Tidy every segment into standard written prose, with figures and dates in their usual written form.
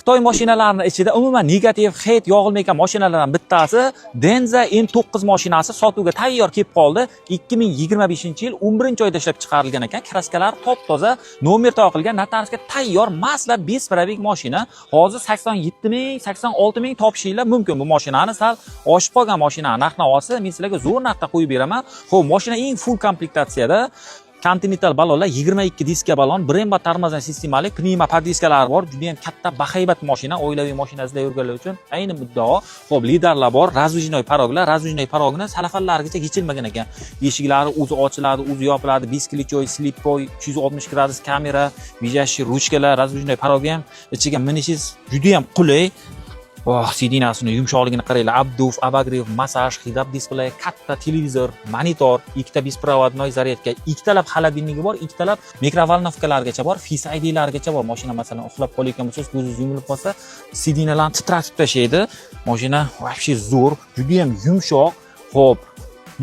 Xitoy mashinalarini ichida umuman negativ, хейт yog'ilmayotgan mashinalardan bittasi Denza N9 mashinasi sotuvga tayyor kelib qoldi. 2025-yil 11-oyda ishlab chiqarilgan ekan. Краска lari top-toza, nomer taqilgan, notariusga tayyor, масло без пробег mashina. Hozir 87 ming, 86 ming topishinglar mumkin bu mashinani. Sal oshib qolgan mashina narx-navosi, men sizlarga zo'r narxda qo'yib beraman. Xo'p, mashina eng full komplektatsiyada. Continental balonlar, 22 diska balon, Brembo тормозной sistemali, pnevmo подвеска lari bor. Juda ham katta, bahaybat mashina, oilaviy mashina izlab yurganlar uchun ayni muddao. Xo'p, lidarlar bor, раздвижной порог lar, раздвижной порог ni salafanlarigacha yechilmagan ekan. Eshiklari o'zi ochiladi, o'zi yopiladi, бесключевой, слепой, 360 gradus kamera, визжащий ruchkalar, раздвижной порог i ham, ichiga minishingiz juda ham qulay. Oh, сиденья sini yumshoqligini qaranglar. Обдув, обогрев, massaj, head-up display, katta televizor, monitor, ikkita беспроводной зарядка, ikkitalab холодильник i bor, ikkitalab микроволновка largacha bor, Face IDlargacha bor. Mashina, masalan, uxlab qolayotgan bo'lsangiz, ko'zingiz yumilib qolsa, сиденья larni titratib tashlaydi. Mashina вообще zo'r, juda ham yumshoq. Xo'p,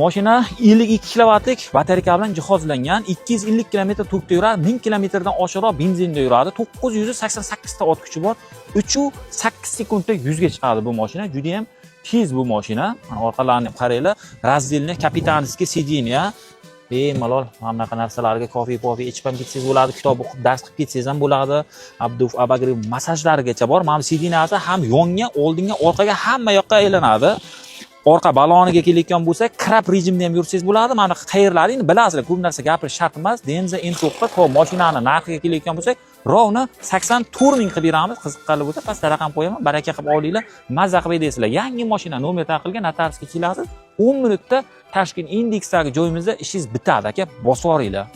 mashina 52 kilovatlik batareyka bilan jihozlangan, 250 km tokda yuradi, 1000 kilometrdan oshiqroq benzinda yuradi, 988 ta ot kuchi bor, 3,8 sekundda 100 ga chiqadi bu mashina, juda ham tez bu mashina. Mana orqalarini ham qaranglar, раздельный капитанский сиденья. Bemalol mana bunaqa narsalarga kofe pofe ichib ham ketsangiz bo'ladi, kitob o'qib, dars qilib ketsangiz ham bo'ladi. Обдув, обогрев, massajlarigacha bor. Mana bu сиденья si ham yonga, oldinga, orqaga, hamma yoqqa aylanadi. Orqa baloniga kelayotgan bo'lsak, краб rejimda ham yursangiz bo'ladi. Mana qayerlari, endi bilasizlar, ko'p narsa gapirish shart emas. Denza N9. Xo'p, mashinani narxiga kelayotgan bo'lsak, ровно 84 ming qilib beramiz. Qiziqqanlar bo'lsa, pastda raqam qo'yaman, baraka qilib olinglar, mazza qilib haydasizlar. Yangi mashina, nomer taqilgan, notariusga kelasiz, 10 minutda Tashkent Indexdagi joyimizda ishingiz bitadi, aka, bosib yuboringlar.